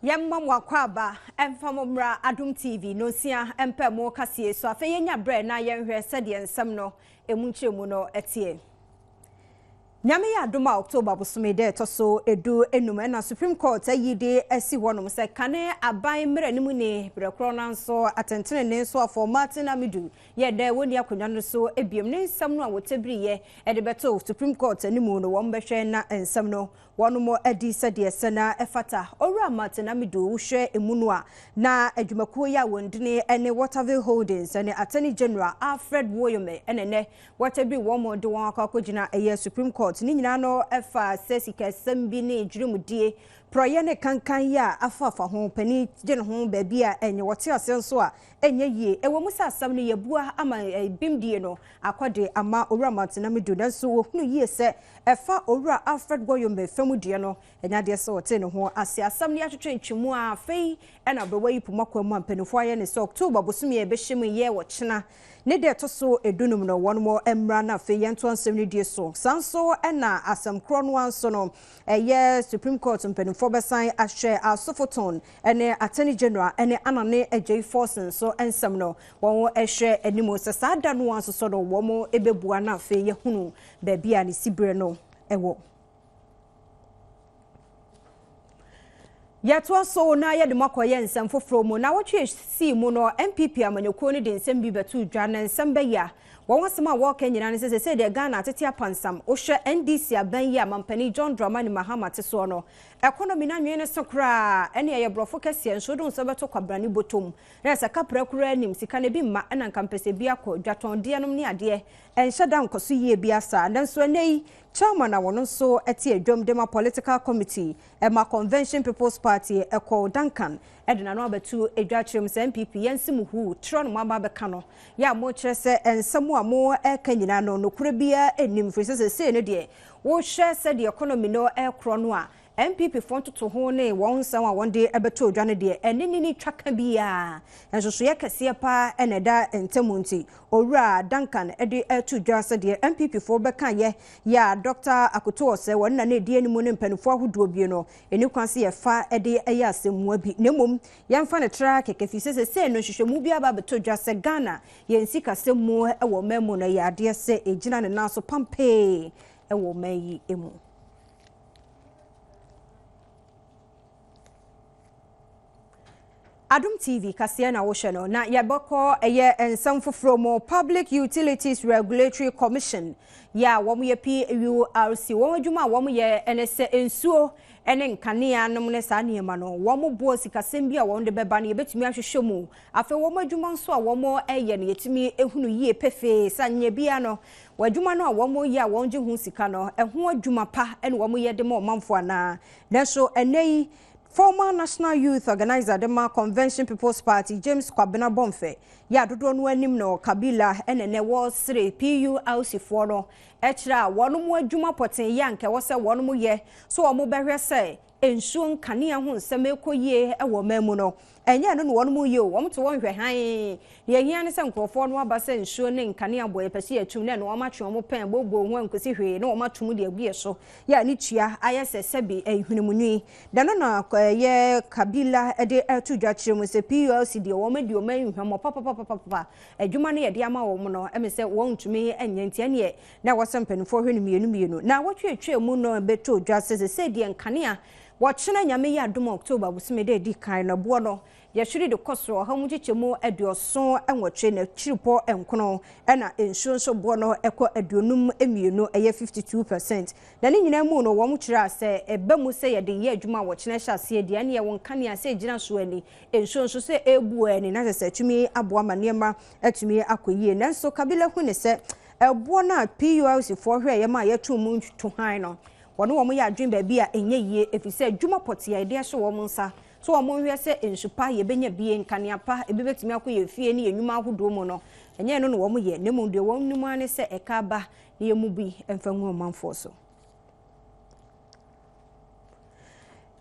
Yɛmma mo akwaaba mfa mo mmra Adom TV nonsia mpɛ mo kaseɛ so. Afei yɛnya berɛ na yɛnhwɛ sɛdeɛ nsɛm no ɛmu nkyerɛmu no ɛteɛ. Nyame yɛ adom a, October bosome da ɛtɔ so 15 ɛna Supreme Court ayi de asi hɔnom sɛ kane aban mmerɛ no mu ni berɛ korɔ no nso atɛntenenee nso afɔ Martin Amidu yɛ dɛ wɔnni akonnwa no so ebiem ne nsɛm no a wɔtɛbiriyɛ ɛde bɛto Supreme Court animu no, wɔn bɛhwɛ na nsɛm no wɔnom adi sɛdeɛ sɛ na ɛfata. Owura Martin Amidu, wohwɛ emu no a, na adwumakuo yi a wɔn dini ne Waterville Holdings ne Attorney General Alfred Woyome ɛna nɛ wɔtɛbiri wɔn de wɔn akɔ akɔgyina ɛyɛ Supreme Court. Ne nyinaa no ɛfa sɛ sikasɛm bi ne dwirimdie porɔyɛ ne kankan yi a afafa ho panin gye ne ho baabi a ɛnyɛ wɔte ase nso a ɛnyɛ yie. Ɛwɔ mu sɛ asɛm no yɛbua ama bimdie no akɔde ama Owura Martin Amidu, nanso wɔhunu yie sɛ ɛfa Owura Alfred Woyome fam deɛ no, ɛnyɛ adeɛ sɛ ɔte ne ho ase. Asɛm no yɛatwetwe ntwemu a, afei ɛna aberewa yi poma kwan mu a mpanimfoɔ ayɛ ne sɛ October bosome a ɛbɛhyɛ mu yɛ wɔkyena ne deɛ ɛtɔ so 15 no, wɔn mo mmra na afei yɛnto nsɛm no die so. Saa nso ɛna asɛm korɔ no nso no, ɛyɛ Supreme Court mpanimfoɔ bɛsan ahwɛ Asofoton ɛne Attorney General ɛne Anane Agyei Forson nso nsɛm no, wɔn ɛhwɛ anim sɛ saa da no nso so no wɔn ɛbɛbua na afei yɛhunu baabi a ne siberɛ no ɛwɔ. Yɛtoa so na yɛde mo akɔyɛ nsɛm foforɔ mu. Na wɔtwe sii mu no, NPP amanyɔkuo no de nsɛm bi bɛto dwa, na nsɛm bɛyɛ a wɔn asɛm a wɔreka nyinaa no sɛ sɛ deɛ Ghana atete apansam. Wohwɛ NDC aban yi a mampanin John Dramani Mahama te soɔ no, economy no anwene ne so koraa. Ɛne ɛyɛ borɔfo kɛseɛ nso wode wo nsa bɛto kwabrane bɔtɔm na sɛ kapra koraa nim sika no bi mma, ɛna nka mpɛsɛ bi akɔ dwatɔndeɛ nom ne adeɛ ɛnhyɛ da nkɔ so yie bi asa. Nanso ɛnɛ yi, chairman a wɔno nso te adwam de ma political committee ɛma Convention People's Party, Ɛkɔɔ Duncan, ɛde n'ano abɛto edwa kyerɛ mu sɛ NPP yɛnsi mu huu trɔ no mo aba abɛka no yɛ a mokyerɛ sɛ nsɛm a mo ɛka nyinaa no, nokorɛ biara nnim, firi sɛ sɛsei no deɛ, wohwɛ sɛdeɛ economy no ɛkorɔ no a, NPP foɔ ntoto ho ne wɔn nsɛm a wɔn de ɛbɛto odwa no deɛ, ɛne ne ne twa ka biara nsosoyɛ kɛseɛ paa ɛna ɛda ntam. Nti Owura Duncan ɛde ɛto dwa sɛ deɛ NPP foɔ bɛka yɛ a Dr. Akoto Ɔsɛ wɔn na ne edi anim ne mpanimfoɔ ahodoɔ bi no, ɛni kwan sɛ yɛfa ɛde ɛyɛ asɛmmua bi, na mmom yɛmfa no tra kɛkɛ, fi sɛ sɛsɛ no nhwehwɛmu bi aba abɛtɔ dwa sɛ Ghana yɛn sikasɛm mu ɛwɔ ɔman mu no yɛ adeɛ sɛ ɛgyina ne nan so pampee ɛwɔ ɔman yi mu. Adom TV kaseɛ na wohwɛ no. Na yɛbɛkɔ ɛyɛ nsɛm foforɔ mu. Public Utilities Regulatory Commission yɛ a wɔn yɛ PURC, wɔn adwuma a wɔn yɛ ɛne sɛ nsuo ɛne nkanea nom ne saa nneɛma no, wɔn boɔ sikasɛm bi a wɔn de bɛba no, yɛbɛtumi ahwehwɛ mu. Afei wɔn adwuma nso a wɔn ɛyɛ no, yɛtumi ehunu yie pefee sɛ nyɛ bia no wɔn adwuma no a wɔn yɛ a wɔn gye ho sika no, ɛho adwuma pa ɛna wɔn yɛ de ma ɔmanfoɔ anaa. Nanso ɛnɛ yi, former National Youth Organizer de ma Convention People's Party, James Kwabena Bomfeh, yɛ adodoɔ no anim no Kabila, ɛna ɛnɛ wɔresere PURC foɔ no, ɛkyerɛ a wɔn mo adwuma pɔtee yɛ anka ɛwɔ sɛ wɔn mo yɛ so wɔn bɛhwɛ sɛ nsuo, nkanea ho nsɛm ɛkɔ yie ɛwɔ ɔman mu no, ɛnyɛ ɛno na wɔn mo yɛ o. Wɔn te wɔn hwɛ hann deɛ ehia ne sɛ nkurɔfoɔ no aba sɛ nsuo ne nkanea bɔ, yɛpɛ sɛ yɛtum na ɛno wɔn atwe wɔn pɛn booboo ho nkosi hwee na wɔn atum de agu yɛ so yɛ a ne tua ayɛ sɛ sɛbi ɛhwenemunwi da no. Na ɛyɛ Kabila de ɛto dwa kyerɛ mu sɛ PURC deɛ, wɔn adi wɔn ahwamɔ papapapapa. Adwuma no yɛde ama wɔn no, ɛmɛ sɛ wɔn ntumi nyɛ, nti ɛneɛ na ɛwɔ sɛ mpanimfoɔ hwɛ no mmienu mmienu. Na wɔtwe mu no bɛtɔ dwa sɛ deɛ nkanea wɔkyena, Nyame yɛ adom, October bosome de edi kan no, boɔ no yɛhwere de kɔ soro 168.9%, ɛna nsuo nso boɔ no ɛkɔ 52, ɛyɛ 52%. Na ne nyinaa mu no, wɔn kyerɛ sɛ ɛbɛ mu sɛ yɛde yɛ adwuma a wɔkyerɛ hyɛ aseɛ deɛ, ɛne wɔn nkanea sɛ gyina so ani, nsuo nso sɛ ebu ani, na sɛ atumi aboa ma nneɛma atumi akɔ yie. Nanso Kabila hu ne sɛ ɛboɔ no a PURC foɔ hwɛ yɛ ma yɛto mu to han no, wɔne wɔn yɛ adwene baabi a ɛnyɛ yie, ɛfiri sɛ adwuma pɔtee a yɛde ahyɛ wɔn nsa so wɔn nhwɛ sɛ nsu pa yɛbɛnya bie, nkanea pa ebi bɛtumi akɔ yɛn fie ne yɛn nnwuma ahodoɔ mu no, ɛnyɛ ɛno na wɔn yɛ, na mmom deɛ wɔn nim ara ne sɛ ɛka aba na yɛn mu bi mfa ngu ɔmanfoɔ so.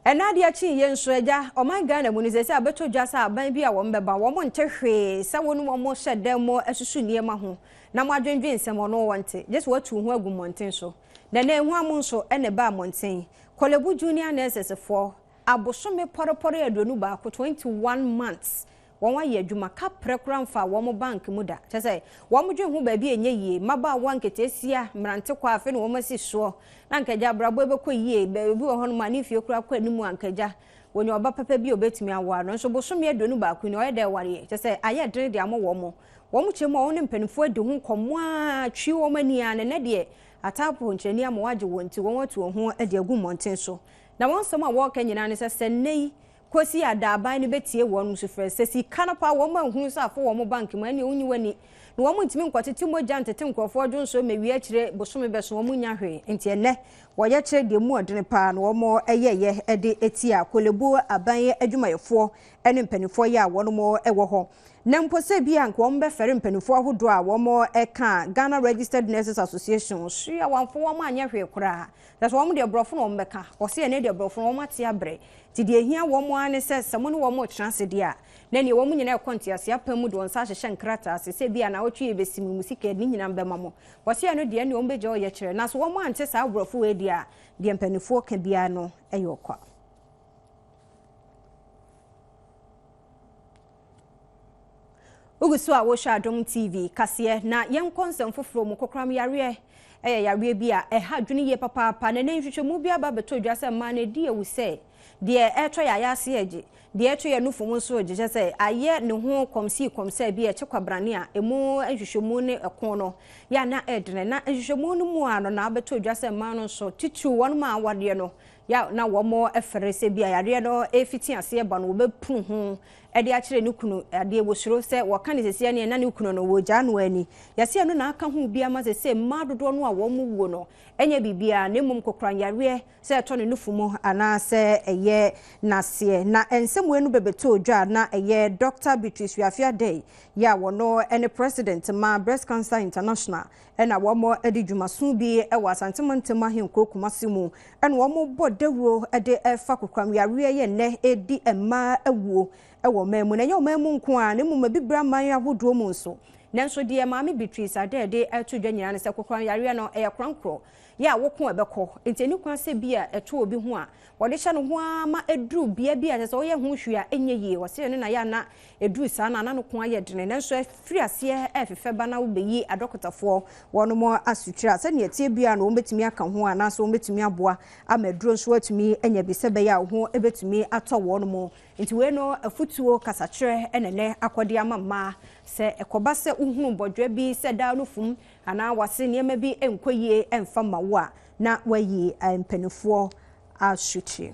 Ɛna adeɛ akyi yɛ nso, agya ɔman Ghana mu no, sɛ abɛtɔ dwa sɛ aban bi a wɔn bɛba, wɔn nte hwee sɛ wɔn wɔn hyɛ dan mu asusu nneɛma ho na mo adwendwen nsɛm ɔno wɔn nte, gye sɛ wɔatu ho agu mmɔnten so. Na na ehu amo nso ɛna ɛba mmɔnten. Korle Bu junior nurses foɔ. Abosome pɔrepɔre 21, 21 months, wɔn ayɛ adwuma, kaprɛ koraa mfaa wɔn bank mu da. Kyerɛ sɛ, wɔn dwen ho baabi a ɛnyɛ yie. Mmabaawa, nketeesia, mmerante kɔ a afei na wɔn asi soɔ. Na anka agya abrabɔ bɛkɔ yie. Obi wɔ hɔnom a ne mfie koraa kɔ anim a anka agya wɔnya ɔba papa bi a ɔbɛtumi aware no. Nso bosome 21 ni, ɔyɛ dɛ wareɛ. Kyerɛ sɛ, ayɛ dene de ama wɔn. Wɔn kyerɛ mu a wɔn ne mpanimfoɔ adi ho nkɔmmɔ ara, twi wɔn ani ara, na ɛnnɛ deɛ ataapo nkyerɛni ama wɔagye wɔn ti, wɔn atu wɔn ho de agu mmɔnten so. Na wɔn nsɛm a wɔreka nyinaa ne sɛ, sɛ nnɛ yi kosi a daaban no bɛtie wɔn sufrɛ, sɛ sika no paa wɔn anhunu sɛ afɔ wɔn bank mu a, ɛnneɛ wonyi w'ani. Na wɔn ntumi nkɔtete mogya ntete nkurɔfoɔ dwonsɔ mmɛwie akyire bosome bɛso wɔn nnya hwee. Enti ɛnnɛ wɔyɛkyerɛ deɛ mu ɔdene paa na wɔn yɛeɛ de tia Korle-Bu aban adwumayɛfoɔ ne mpanimfoɔ yi a wɔn wɔ hɔ. Na mpo sɛ ebia anka wɔbɛfɛre mpanimfoɔ ahodoɔ a wɔka Ghana Registered Nurses Association so a wɔamfa wɔn anyɛ hwee koraa. Kyerɛ sɛ wɔn deɛ borɔfo na wɔbɛka. Wɔse ɛnnɛ deɛ borɔfo no wɔate abrɛ. Nti deɛ ɛhia wɔn ara ne sɛ sɛ mo ne wɔn retena ase deɛ a, na ɛneɛ wɔn nyinaa rekɔ nteaseɛ apam mu de wɔn nsa ahyehyɛ nkrataa ase sɛ ebia naawɔtwe yi bɛsi mu, mo sika ne nyinaa bɛma mo. Wɔse ɛno deɛ ɛneɛ wɔbɛgya ɔyɛkyerɛ. Na sɛ wɔn ante saa borɔfo wei deɛ a, deɛ mpanimfoɔ ka biara no yɛ ɔkwa. Wogu so a wohwɛ Adom TV kaseɛ na yɛnkɔ nsɛm foforɔ mu. Kokoram yareɛ yɛ yareɛ bi a ɛha adwene yie papaapa na ɛnɛ nhwehwɛmu bi aba abɛtɔ dwa sɛ mmaa no ɛdi awu sɛ deɛ ɛretɔ yɛn ayaase regye, deɛ ɛretɔ yɛn nufu mu nso regye, kyerɛ sɛ ayɛ ne ho kɔmsii kɔmsɛɛ bi a ɛkye kwabrane a ɛmu nhwehwɛmu ne ɛko no yɛ a na ɛredene. Na nhwehwɛmu no mu a no na abɛtɔ dwa sɛ mmaa no nso titiriw wɔn a awadeɛ no yɛ a na wɔfɛre sɛ bi a yareɛ no refiti aseɛ ba no wɔbɛpunu ho de akyerɛ ne kunu adeɛ, wɔsuro sɛ wɔka no seesei ɛneɛ na ne kunu no wɔgyaa no ani. Yɛse ɛno na aka ho bi ama seesei mmaa dodoɔ no a wɔn wuo no ɛnyɛ biribiara na mmom kokoram yareɛ sɛ ɛtɔ ne nufu mu anaa sɛ ɛyɛ n'aseɛ. Na nsɛm wei no bɛbɛtɔɔ dwa a na ɛyɛ Dɔkta Beatrice Wiafe Adei yɛ a wɔno ne President ma Breast Cancer International na wɔde dwumaso bi wɔ Asante Mantam ahenkuro Kumasi mu na wɔbɔ dawuro de fa kokoram yareɛ yɛ nnɛ redi mmaa awuo wɔ ɔman mu. Na ɛnyɛ ɔman mu nko ara na mmom abibire aman ahodoɔ mu nso. Nanso deɛ Maame Beatrice Adair de reto dwa nyinaa ne sɛ kokoram yareɛ no ɛyɛ korankorɔ yɛ a woko a ɛbɛkɔ. Nti ɛni kwan sɛ bi a ɛto obi ho a wɔde hyɛ ne ho ara ma ɛduru bea bi a kyerɛ sɛ woyɛ ho hwee a ɛnyɛ yie. Wɔse ɛno na yɛ a na ɛduru saa no a na no ko ayɛ dene. Nanso ɛfiri aseɛ ɛrefefɛ ba na wobɛyi adɔkotafoɔ wɔnom asotire a sɛdeɛ ɛteɛ biara no wɔbɛtumi aka ho anaasɛ wɔbɛtumi aboa ama aduro nso atumi anya bi sɛ ɛbɛyɛ a wo ho bɛtumi atɔ wɔnom. Nti wei no afutuo kasakyerɛ na ɛnɛ akɔde ama mmaa sɛ ɛkɔba sɛ wohunu bɔdwerɛ bi sɛ daa no fum anaa wase nneɛma bi nkɔ yie mfa mma wo a na wayi mpanimfoɔ asotire.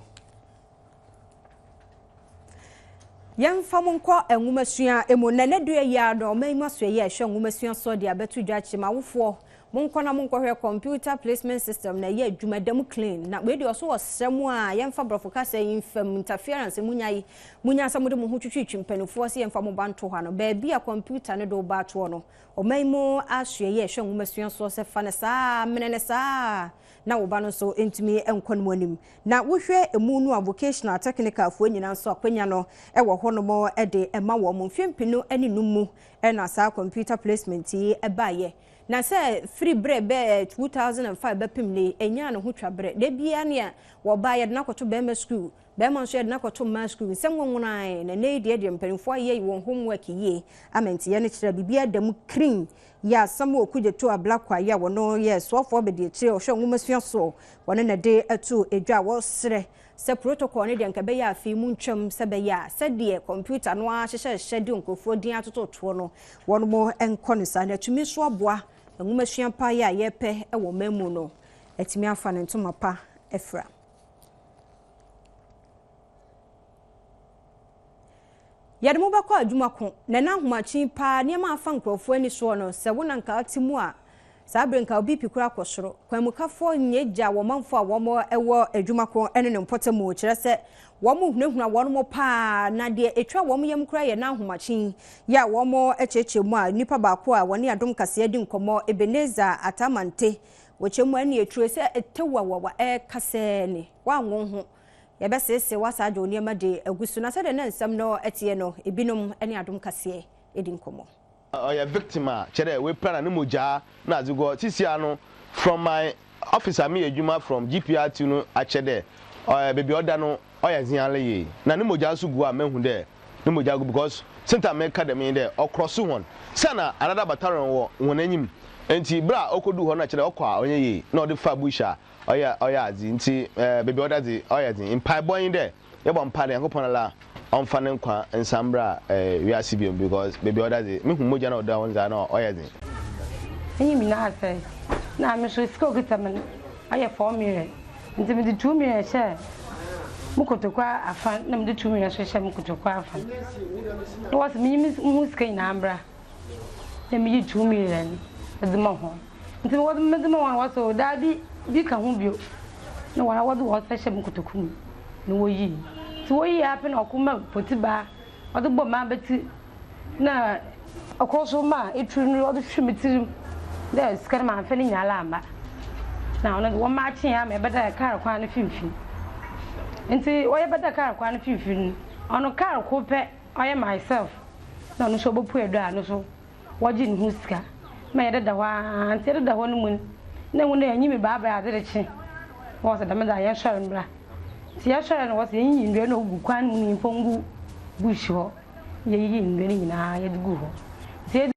Yɛmfa mo nkɔ nwomasua mu. Na ɛnɛ dua yi ara no, ɔman yi mu asoɛeɛ a ɛhwɛ nwomasua soɔ de abɛto dwa akyerɛ mu. Awofoɔ, monkɔ na monkɔhwɛ computer placement system na ɛyɛ adwuma, ɛda mu clean. Na wei deɛ ɔso ɔsrɛ mo a, yɛmfa borɔfo kasa yi mfa mu. Interference munya yi, munya sɛ mode mo ho twitwitwi mpanimfoɔ sɛ yɛmfa mo ba nto hɔ ano. Baabi a computer no de wo ba atoɔ no, ɔman yi mu asoɛeɛ a ɛhwɛ nwomasua soɔ sɛ fa no saa ara, mene no saa ara, na wo ba no nso ntumi nkɔ ne mu anim. Na wohwɛ emu no a vocational technical foɔ nyinaa nso akwanya no wɔ hɔ nom de ma wɔn. Mfeɛ mpenu ne num mu na saa computer placement yi baeɛ. Na sɛ firi berɛ bɛ 2005 bɛpem nnɛ yi, ɛnyaa ne ho twa berɛ. Da biara nea wɔba yɛde no akɔto bɛrima sukuu, bɛrima nso yɛde no akɔto mmaa sukuu. Nsɛm nwonwonae. Na nnɛ yi deɛ deɛ mpanimfoɔ ayɛ wɔn homework yie ama nti yɛn kyerɛ biribiara da mu kirin. Yɛ asɛm wɔ Kudjeto Ablakwa yi a wɔno yɛ soafoɔ abadiakyire a ɔhwɛ nwomasua soɔ, wɔno na ɛde too dwa a wɔsrɛ sɛ protocol no deɛ nka ɛbɛyɛ afe yi mu ntwam sɛ ɛbɛyɛ a sɛdeɛ kɔmputa no ara hyehyɛhyehyɛ de nkurɔfoɔ din atototoɔ no wɔnom nkɔ no saa na atumi nso aboa nwomasua pa yi a yɛpɛ wɔ ɔman mu no atumi afa ne ntoma pa afira. Yɛde mo bɛkɔ adwuma ko, na ɛna ahomakye paa nneɛma a afa nkurɔfoɔ ani soɔ no, sɛ wo na nka wote mu a, saa bere nka wo BP koraa kɔ soro. Kwanmukafoɔ nyɛ gya wɔ manfoɔ a wɔn wɔ adwuma ko ne ne mpɔtam kyerɛ sɛ wɔn hunahuna wɔn mo paa, na deɛ ɛtwa wɔn yam koraa yɛ na ahomakye yi a wɔn kyerɛkyerɛ mu a nipa baako a wɔne Adom Kaseɛ di nkɔmmɔ, Ebenezer Atamante, wɔkyerɛ mu a ɛne ɛturo sɛ ɛtɛwawawa ɛreka sɛɛ ni, woanwo ho. Yɛbɛseesee wo asan agye wo nneɛma de agu so. Na sɛdeɛ na nsɛm no teɛ no, ebinom ne Adom Kaseɛ di nkɔmmɔ. Ɔyɛ victim a kyerɛ dɛ oepira na no mogyaa na adze gu hɔ. Sisiara no from my office a meyɛ edwuma from GPRT no akyerɛ dɛ Ɔyɛ beebi a ɔda no ɔyɛ dzen ara yie na no mogyaa so gu a mehu dɛ no mogyaa gu because siantsir a mereka dɛm nye dɛ ɔkrɔso hɔn sɛ na another battalion wɔ hɔn enyim ntsi ber a okodur hɔ no na kyerɛ dɛ ɔkɔ a ɔnnyɛ yie na ɔde faa bush a ɔyɛ ɔyɛ adze ntsi beebi a ɔda dze ɔyɛ dzen mpaebɔ nye dɛ Yɛbɔ mpaa dɛ Nyankopɔn ara ɔmfa no nkwa nsan mbra wiase bio because beebi a ɔda dze, mehu mogya no a ɔda hɔ no dze a nna ɔyɛ dzen. M'enyim nyina asɛɛ, na me so sika a okitsa me no ɔyɛ 4 million, ntsi medze 2 million hyɛɛ mo kotoku afã na medze 2 million so hyɛɛ mo kotoku afã. Na wɔse menye moho sika nyina mbra na miyi 2 million no dze ma hɔn. Ntsi wɔdze medze ma hɔn a wɔse oh daabi bi ka ho bio na woara wɔdze hɔn nsa hyɛɛ mo kotoku mu na woyii. Ntsi woyii ara pɛ na ɔko maa potibaa ɔdze bɔɔ m'abatsir na ɔkor so maa etur no ɔdze hwee me tsir mu dɛ sika no mammfa ne nyinara ammba. Na ɔno dze wɔmakyee ama yɛbɛdaa kaar kwan no finimfin. Ntsi wɔyɛbɛdaa kaar kwan no finimfin no, ɔno kaar kor pɛ ɔyɛ myself na ɔno so obopue do a no so wɔgye no ho sika ma yɛdeda hɔ ara ntsi yɛdeda hɔ no mu no nna ehu dɛ enyim baabaa adze rekye na wɔse dɛm dze a yɛnsoɛr mbra ntsi yɛsoɛr no wɔse yenyiyi ndua no a ogu kwan no mu no nyimpa ngu bush hɔ na yeyiyii ndua no nyinaa yɛdze guu hɔ ntsi yɛdze.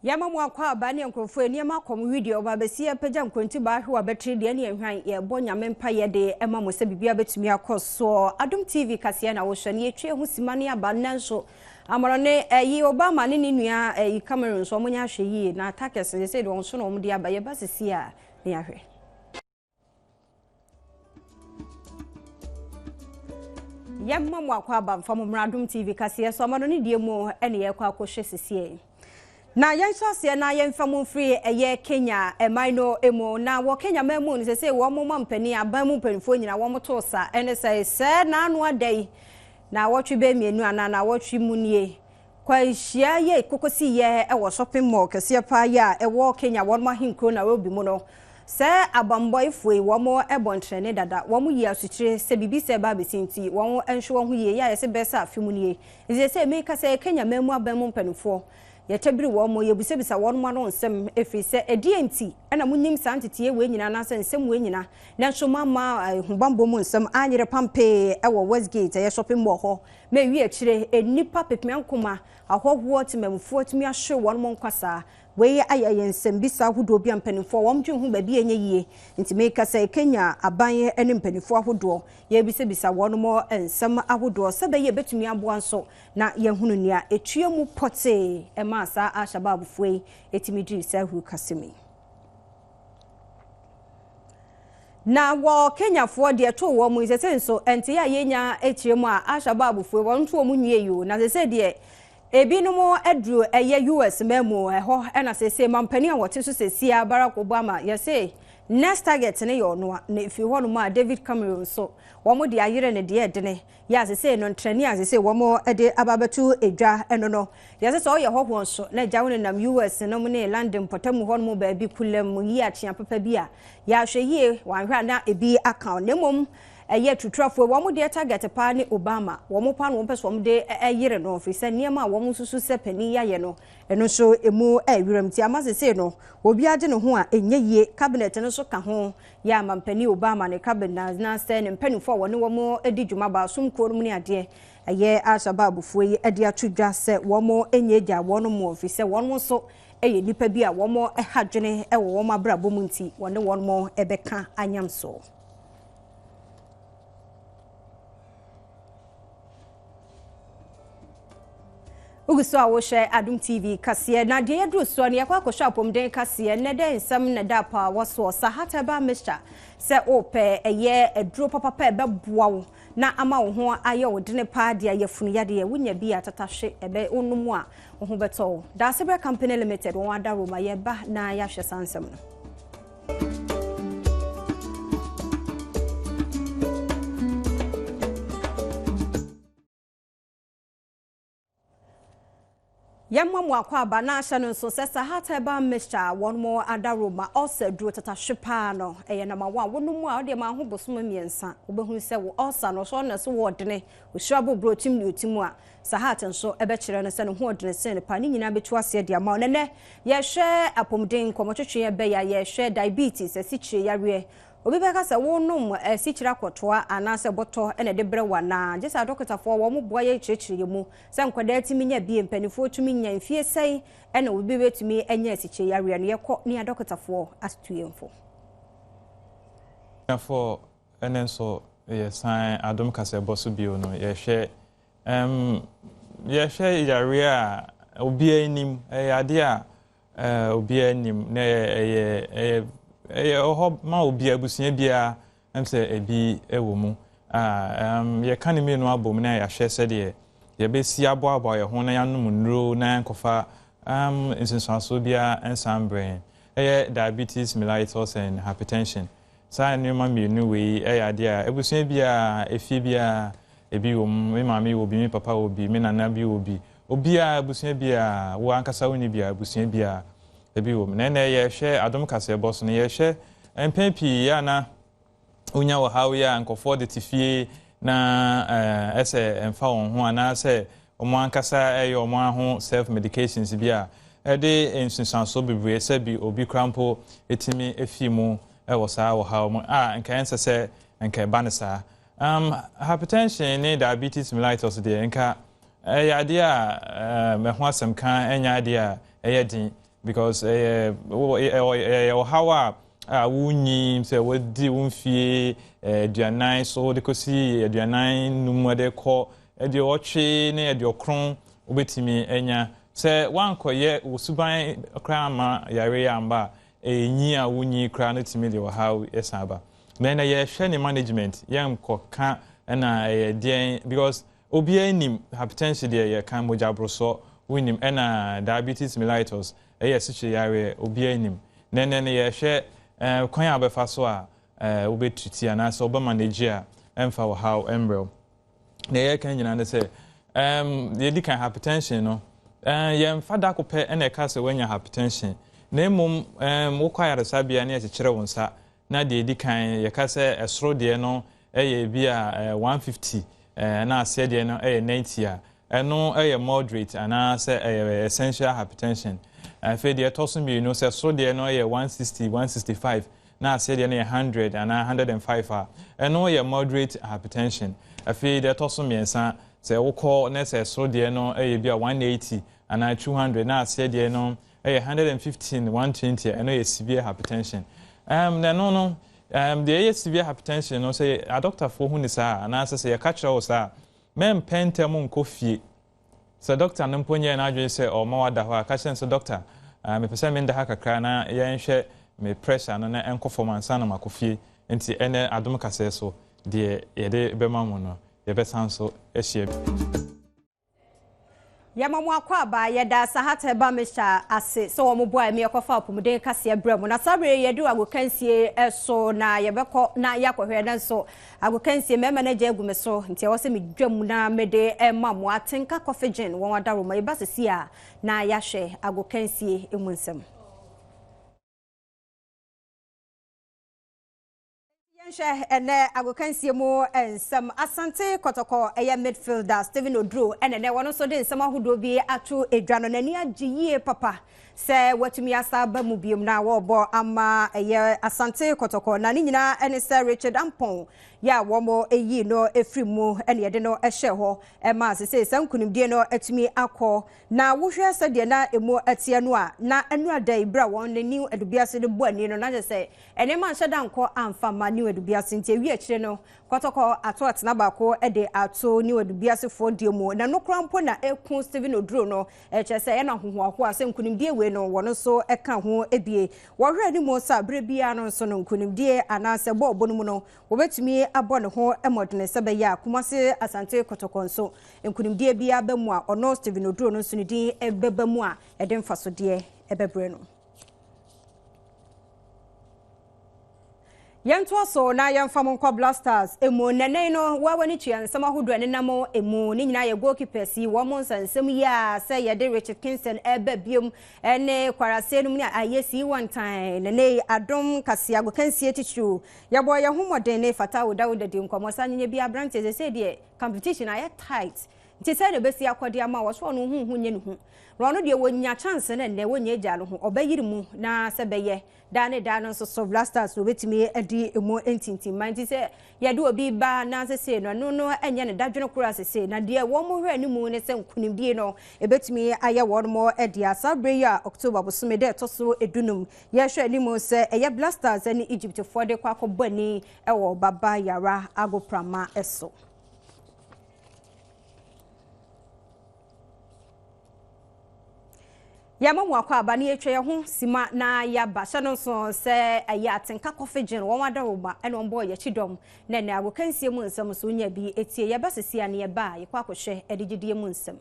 Yɛma mo akwaaba ne nkurɔfoɔ nneɛma akɔm video ɔba bɛsi apagya nkonti baa ahwewa bɛtiri deɛ ne ɛhwan yɛbɔ Nyame mpa yɛ de ɛma mo sɛ biribiara bɛtumi akɔ soɔ. Adom TV kaseɛ na wohwɛ no yɛtwi ho sima ne aba nnɛ nso amɔrɔne ɛyi Obama ne ne nua ɛyi Cameroon nso wɔn nyɛ ahwɛ yie na attackers no sɛ deɛ wɔn so na wɔn de aba yɛba sisi a ne yɛahwɛ. Yɛmma mo akɔ aba mfa mo mmra Adom TV kaseɛ so ama no ne deɛ mu ɛne yɛkɔ akɔhwɛ sisiɛ. Na yɛnhyɛ aseɛ na yɛmfa mo mfiri ɛyɛ Kenya ɛman no mu. Na wɔ Kenya man mu no sɛsɛ wɔn mo mampanin aban mu mpanimfoɔ nyinaa wɔn to sa ɛne sɛ sɛ n'ano ada yi na wɔtwe bɛɛ mmienu anaa na wɔtwe mu nie Kwanhyia yi a ɛkɔkɔsiiɛ wɔ shopping mall kɛseɛ paa yi a ɛwɔ Kenya wɔn ahenkuro Nairobi mu no, sɛ abanbɔefoɔ yi wɔn bɔ ntrɛne dada, wɔn yi asotire sɛ biribi sɛ ɛba abɛsi nti wɔn nhwɛ wɔn ho yie, yɛ a yɛse bɛyɛ sɛ afe mu nie. Nti seesei meka sɛ Kenya man mu aban mu mpanimfoɔ, yɛkyɛbiri wɔn, yɛbisabisa wɔn ano nsɛm ɛfiri sɛ ɛdeɛn nti na monim saa nteteeɛ wei nyinaa anaasɛ nsɛm wei nyinaa nanso moamma ahobammɔ mu nsɛm anyere pampee wɔ Westgate ɛyɛ shopping mall hɔ Ma ewie akyire, nnipa pepeankoma, ahɔhoɔ, temanmufoɔ atumi ahwere wɔn nkwa saa. Wei ayɛ yɛn nsɛmbisa ahodoɔ bi a mpanimfoɔ wɔn dwen ho baabi a ɛnyɛ yie. Nti meka sɛ Kenya aban ne mpanimfoɔ ahodoɔ yɛrebisabisa wɔn nsɛm ahodoɔ sɛ ɛbɛyɛ ɛbɛtumi aboa nso na yɛahunu nea ɛtua mu pɔtee ɛmaa saa Al-Shabaabfoɔ yi tumi dii saa ahurukasɛm yi. Na wɔ Kenyafoɔ deɛ ɛtoo wɔn mu yi, sese nso ɛnte a yɛnya akyire mu a Al-Shabaabfoɔ wɔn nso wɔn nwie yi o, na sese deɛ ebinom aduru ɛyɛ US man mu ɛhɔ ɛna sese mampanin a wɔte so sesia Barack Obama yɛse next target ne yɛ ɔno a, na ɛfiri hɔ nom a David Cameron nso wɔn de ayere ne deɛ ɛdene Yɛ a sesei no ntrɛni a sesei wɔn de aba abɛto dwa no no, yɛse sɛ ɔyɛ hɔhoɔ nso na agya wo nenam US nom ne London mpɔtamu hɔ nom baabi kulam yi akyea papa bi a, yɛ ahwɛ yie wanhwɛ a na ebi aka wo. Na mmom ɛyɛ atuturafoɔ wɔn deɛ target paa ne Obama, wɔn paa na wɔn pɛ sɛ wɔn de yere no firi sɛ nneɛma a wɔn susu sɛ panin yi ayɛ no ɛno nso emu ɛɛwerɛm nti ama sesei no obiara gye ne ho a ɛnyɛ yie. Cabinet no nso ka ho Yɛ a Mampanin Obama ne cabinet anaasɛ ne mpanimfoɔ a wɔne wɔn di dwuma baasom kuo no mu ne adeɛ ɛyɛ Al-Shabaabfoɔ yi de ato dwa sɛ wɔn nnyaagyaa wɔn mu ɛfiri sɛ wɔn nso yɛ nnipa bi a wɔn ha dwene wɔ wɔn abrabɔ mu nti wɔne wɔn bɛka anyamsoɔ. Wogu so a wohwɛ Adom TV kaseɛ na deɛ yɛduru soɔ no yɛkɔ akɔhwɛ apɔmuden kaseɛ nnɛ dɛ nsɛm na ɛda apa wɔ soɔ Sahat Herbal Mixture sɛ wopɛ ɛyɛ aduro papapa ɛbɛboa wo na ama wo ho ayɛ wo dene paa de ayɛ funu yadeɛ wonya bi a tatahwe ɛbɛ wonom a wo ho bɛtɔ wo Daasebrɛ Company Limited wɔn adaworoma yɛba na yɛahwɛ saa nsɛm no. Yɛmma mo akwaaba na ahyɛ no nso sɛ Sahat Herbal Mixture a wɔn mo adaworo ma ulcer duro tatahwe paa no, ɛyɛ number one. Wonom a, wodeɛ ma ho bosome mmiɛnsa, wobɛhunu sɛ wo ulcer no, sɛ ɔna so wɔ ɔdene, ɔhyira bobro ɔtim ne ɔtim a, Sahat nso bɛkyerɛ no sɛ ne ho ɔdene sen no paa. Ne nyinaa bɛtu aseɛ de ama wo. Na ɛnnɛ, yɛrehwɛ apɔmuden nkɔmmɔtwetwe ɛbɛyɛ a yɛrehwɛ diabetes, asikyire yareɛ. Obi bɛka sɛ wonom asikyire akɔtoa anaasɛ bɔtɔ na ɛde brɛ wo anaa? Gye sɛ adɔkotafoɔ wɔn boa yɛn kyerɛkyerɛ yɛn mu sɛ nkwadaa tumi nya bi, mpanimfoɔ tumi nya, mfie sɛn na obi bɛtumi anya asikyire yareɛ no. Yɛkɔ ne adɔkotafoɔ ato yɛn fo. Abusuafoɔ, ɛnnɛ nso yɛsan adom kaseɛbɔ so bio no, yɛhwɛ Ɛm, yɛhwɛ yareɛ a obiara nim, ɛyɛ adeɛ a ɛɛ obiara nim na ɛyɛ ɛyɛ ɛyɛ ɛyɛ wɔ hɔ ma obiara, abusua biara ɛm sɛ ebi wɔ mu. A ɛm yɛka ne mmienu abom na yɛahwɛ sɛdeɛ yɛbɛsi aboaboa yɛn ho na yɛanom nnuro na yɛankɔfa ɛm nsunsuansoɔ biara nsan mbrɛ yɛn. Ɛyɛ diabetes mellitus and hypertension. Saa nneɛma mmienu wei yɛ adeɛ a abusua biara, efie biara, ebi wɔ mu. Me maame wɔ bi, me papa wɔ bi, me nana bi wɔ bi. Obiara, abusua biara, wo ankasa wonni bi a, abusua biara, ebi wɔ mu. Na ɛnnɛ yɛrehwɛ Adom Kaseɛbɔ so no, yɛrehwɛ mpɛn pii yɛ a na wonya ɔhaw yi a nkurɔfoɔ de te fie na ɛsɛ ɛmfa wɔn ho anaasɛ wɔn ankasa ɛyɛ wɔn ara ho self medications bi a ɛde nsunsuansoɔ bebree sɛ bi obi koraa mpo tumi fi mu wɔ saa ɔhaw mu a nka ɛnsɛ sɛ nka ɛba no saa. Um, hypertension ne diabetes mellitus deɛ nka ɛyɛ adeɛ a um, ɛho asɛm ka ɛnyɛ adeɛ a ɛyɛ den because ɛyɛ ɛyɛ ɔhaw a a wonyi sɛ wadi wo mfie aduanan so de kɔsi aduanan num de kɔ aduɔwɔtwe ne aduɔkron wobɛtumi anya sɛ woankɔyɛ wo suban koraa amma yare yi amba a ɛnyi a wonyi koraa no tumi de ɔhaw san ba. Na ɛnɛ yɛhwɛ ne management yɛnkɔ ka ɛna ɛyɛ deɛn because obiara nim hypertension deɛ yɛka mogya borosɔ wonim ɛna diabetes mellitus ɛyɛ asikyire yareɛ obiara nim. Na ɛnɛ no yɛhwɛ eh, kwan a wobɛfa so a eh, wobɛtriti anaasɛ wobɛ manage a ɛmfa ɔhaw mmerɛ wo. Deɛ yɛreka nyinaa ne sɛ, um, deɛ ɛdi kan hypertension no, um, yɛmfa da ko pɛ na ɛka sɛ woanya hypertension, na mmom um, wokɔ ayaresabea ne yɛkyekyere wo nsa, na deɛ ɛdi kan yɛka sɛ ɛsoro deɛ no yɛ bi a 150 na aseɛ deɛ no yɛ 90 a, ɛno yɛ moderate anaasɛ ɛyɛ essential hypertension. Afei deɛ ɛtɔ so mmienu sɛ soro deɛ no yɛ 160, 165 na aseɛ deɛ no yɛ 100 anaa 105 a, ɛno yɛ moderate hypertension. Afei deɛ ɛtɔ so mmiɛnsa, sɛ wokɔ na sɛ soro deɛ no yɛ bi a 180 anaa 200 na aseɛ deɛ no yɛ 115, 120 a, ɛno yɛ severe hypertension. Um, na ɛno no, um, deɛ ɛyɛ severe hypertension no, sɛ adɔktafoɔ hu ne saa anaasɛ sɛ yɛka kyerɛ wo saa a, mɛmpɛ ntɛm nkɔ fie. Sɛ dɔkta no mpo nyɛɛ n'adwene sɛ ɔrema woada hɔ a, ka kyerɛ no sɛ, Dɔkta, mepɛ sɛ menda ha kakra na yɛnhwɛ me pressure no na ɛnkɔ fam ansa na makɔ fie. Enti ɛnnɛ Adom Kasɛɛ so, deɛ yɛde bɛma mo no, yɛbɛsan nso ahyia bio. Yɛma mo akwaaba, yɛda Sahat Herbal Mixture ase sɛ wɔn boae ma yɛkɔfa apomuden kaseɛ brɛ mo. Na saa berɛ yi yɛduru agokansie so na yɛbɛkɔ na yɛakɔhwɛ nanso agokansie mmarima no agya agu me so nti ɛwɔ sɛ medwam na mede ma mo. Atenka Coffee Gin wɔn adaworoma yɛba sisi a na yɛahwɛ agokansie mu nsɛm. Yɛnhwɛ ɛnɛ agokansie mu nsɛm. Asante Kɔtɔkɔ ɛyɛ midfielder Stephen Oduro ɛna ɛnɛ wɔn nso de nsɛm ahodoɔ bi ato edwa no. N'ani agye yie papa sɛ watumi asa aba mu biom na wɔrebɔ ama ɛyɛ Asante Kɔtɔkɔ. Na ne nyinaa ɛne sɛ Richard Ampong yɛ a wɔn yii no efiri mu ɛna yɛde no ɛhyɛ hɔ ɛma sesei saa nkunimdie no atumi akɔ. Na wohwɛ sɛdeɛ na emu ɛteɛ no a, na ɛno ada yi berɛ a wɔn ne New Adubiase no bɔ ani no na kyerɛ sɛ Nneɛma anhyɛ da ankɔ amfa amma New Adubiase nti awie akyire no Kɔtɔkɔ ato atena baako de ato New Adubiasefoɔ deɛ mu na ɛno koraa mpo na ɛku Stephen Oduro no kyerɛ sɛ ɛyɛ no ahohoahoa sɛ nkunimdie wei no wɔn nso ka ho bie. Wɔhwɛ anim sɛ berɛ biara no nso no nkunimdie anaasɛ bɔɔlbɔ no mu no wɔbɛtumi abɔ ne ho mmɔdene sɛ bɛyɛ a Kumase Asante Kɔtɔkɔ nso nkunimdie biara ba mu a ɔno Stephen Oduro no nso ne din bɛba mu a ɛde mfasodeɛ bɛbrɛ no. Yɛntoa so na yɛmfa mo nkɔ Black Stars mu. Nnɛnnɛ yi no, wo a w'ani tua nsɛm ahodoɔ a ɛnenam mu. Ne nyinaa yɛ goalkeepers yi wɔn nsɛnsɛm yi a sɛ yɛde Richard Kingston ɛreba biom ne Kwarase nom ne ayɛ sii wɔn tan. Nnɛnnɛ yi Adom Kaseɛ agokansie titiriw yɛbɔɔ yɛn ho mmɔden ne Fatawu Dawuda di nkɔmmɔ sɛ anyenyɛ bi aberanteɛ seesei deɛ competition ayɛ tight nti sɛn na ɛbɛsi akɔ de ama wɔ so ɔno ho hu nyɛ ne hu na ɔno deɛ wɔnya chance no nnɛ wɔnya agya no ho ɔbɛyere mu na sɛ bɛyɛ Daa ne daa no nso so, Black Stars no wɔbɛtumi adi emu ntintimma. Nti sɛ yɛde obi ba na sesei no, ɛno no nyɛ ne dadwene koraa sesei. Na deɛ wɔn hwɛ anim ne sɛ nkunimdie no ɛbɛtumi ayɛ wɔn dea. Saa berɛ yi a October bosome da ɛtɔ so dunum, yɛrehwɛ anim sɛ ɛyɛ Black Stars ne Egyptfoɔ de kɔ akɔbɔ ani wɔ Baba Yara agoprama so. Yɛma mo akwaaba na yɛatwa yɛn ho sima na yɛaba. Hyɛ no nso sɛ ɛyɛ atenka kɔfe gyen wɔn adaworoma na wɔn bɔɔ yɛn kyidɔm na ɛnɛ agokansie mu nsɛm nso wonya bi tie. Yɛba sisi a na yɛba a yɛkɔ akɔhwɛ adigyidie mu nsɛm.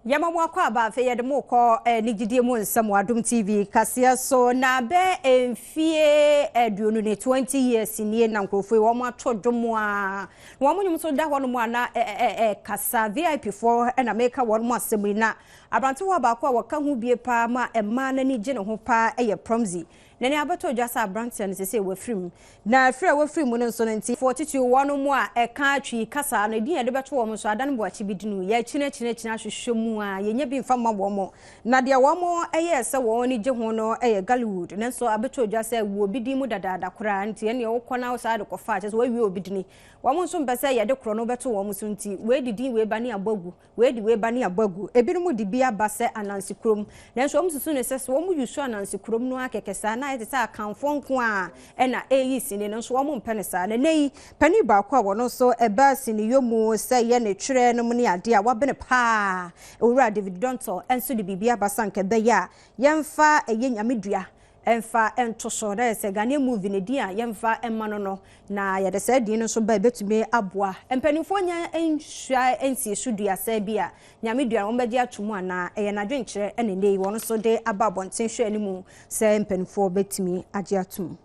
Yɛma mo akwaaba afei yɛde mo kɔ anigyedie mu nsɛm wɔ Adom TV kaseɛ so na bɛ mfie aduonu ne 20 years nie na nkurɔfoɔ yi wɔn ato dwom a na wɔn nnwom nso da hɔ nom a na ɛkasa VIP foɔ na meka wɔn mo asɛm yi na aberantewa baako a wɔka ho bie paa ma mmaa n'ani gye ne ho paa yɛ Promzy Na nea abɛtɔ dwa sɛ aberanteɛ no seesei wafiri mu, na firi a wafiri mu no nso no nti, foɔ titiriw wɔn mu a ɛka Twi kasa no, edin a yɛde bɛto wɔn nso adane boakye bi dunu. Yɛakyinakyinakyina ahwehwɛ mu a, yɛnnya bi mfa mma wɔn. Na deɛ wɔyɛɛ sɛ wɔn ani gye ho no yɛ Gollywood, nanso abɛtɔ dwa sɛ awu obi din mu dadaada koraa nti, ɛnneɛ wokɔ na wosan de kɔfa a, kyerɛ sɛ woawie obi dini. Wɔn nso mpɛ sɛ yɛde korɔ no bɛto wɔn so nti, wei de din wei ba ne abɔ agu. Wei de wei ba ne abɔ agu. Ebinom de bi aba sɛ ananse kurom. Nanso wɔsusu no sɛ, sɛ wɔyusu ananse kurom no ara kɛkɛ saa na ayɛ te sɛ Akanfoɔ nko ara na ɛreyi sini no, nso wɔmpɛ no saa. Na nnɛ yi, panin baako a ɔno nso ba siniyɔ mu sɛ yɛ ne twerɛ nom ne adeɛ a wabene pa ara, Owura David Dontɔ nso de biribi aba sɛ anka ɛbɛyɛ a yɛmfa ɛyɛ Nyame dua mfa nto so na ayɛ sɛ Ghanaian movie no din a yɛmfa mma no no na yɛde saa din no nso ba ɛbɛtumi aboa mpanimfoɔ nya nsua nsie so dua sɛ bi a Nyame dua no wɔbɛgye ato mu anaa ɛyɛ n'adwenkyerɛ ɛna ɛnɛ yi wɔn nso de aba abɔnten hwɛ anim sɛ mpanimfoɔ bɛtumi agye ato mu.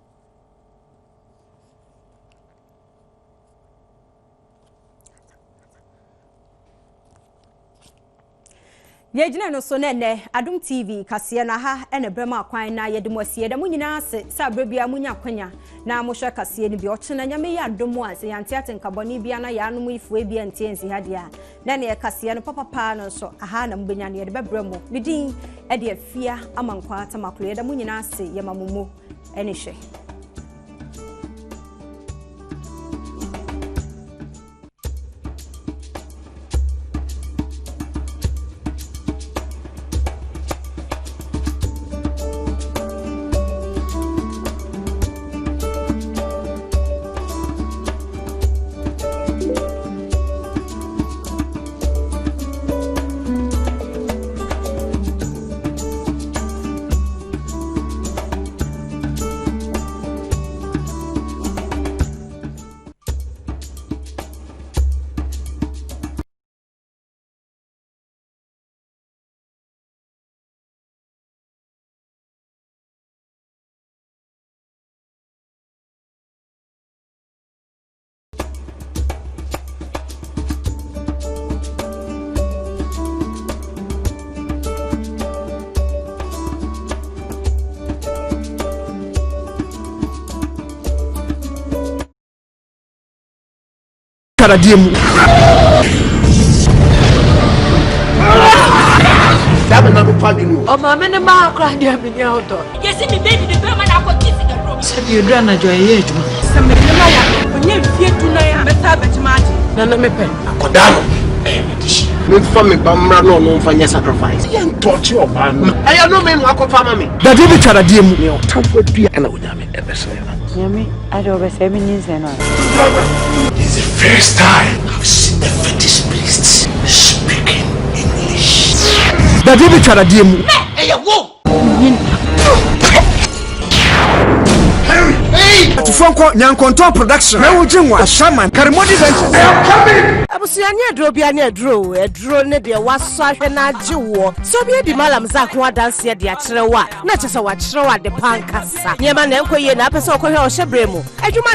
Yɛgyina no so na ɛnnɛ Adom TV kaseɛ no aha na ɛbrɛ mo akwan na yɛde mo asi. Yɛda mo nyinaa ase sɛ aberɛ biara monya akwanya na mohwɛ kaseɛ no bi. Ɔkyena Nyame yɛ adom a sɛ yɛante atenka bɔne biara na yɛanom ifue bi antie ansi ha deɛ a na ɛneɛ kaseɛ no papapaa no nso aha na mobɛnya no yɛde bɛbrɛ mo. Me din ɛde Afia Amankwaa Tamaklo. Yɛda mo nyinaa ase yɛma mo mo ɛne hwɛ. Karadeɛ mu. Saa bɛ na mepa adwene o. Ɔmaame ne maa koraa deɛ menni ahotɔ. Yɛsi me baby ne bɛrima na akɔ gye sika duro. Sɛbi eduru anadwo a yɛyɛ adwuma. Sɛ me ne ma wa ɔnyɛ mfie dunan a mɛsa abɛgye m'agye. Nana mepɛ. Akɔdaa no ɛyɛ me dehye. Memfa me ba mmra na ɔno mfa nyɛ sacrifice. Yɛntɔkye ɔbaa no. Ɛyɛ no me na wakɔfa ama me. Dadeɛ bi twa dadeɛ mu. Nea ɔtamfo adua ɛna Onyame ɛbɛsɛe no. Nyame ade ɔbɛsɛe me nyinsɛn no ana? It's the first time I've seen a fetish priest speaking English. Dadeɛ bi twa dadeɛ mu. Ɛyɛ wo! Henry! Hey! Akwantufoɔ nkɔ Nyankontɔn Production, Mɛwo Gye Nwa, Ashaiman, Karimodi Ventures. I am coming! Abusua ne aduro bia ne aduro o, aduro ne deɛ wasɔ ahwɛ na agye woɔ. Sɛ obi adi Mallam Zack ho adanseɛ de akyerɛ wo a, na kyerɛ sɛ wakyerɛ wo ade pa ankasa. Nneɛma na ɛnkɔ yie na apɛ sɛ ɔkɔhwɛ ɔhyɛ berɛ mu adwuma.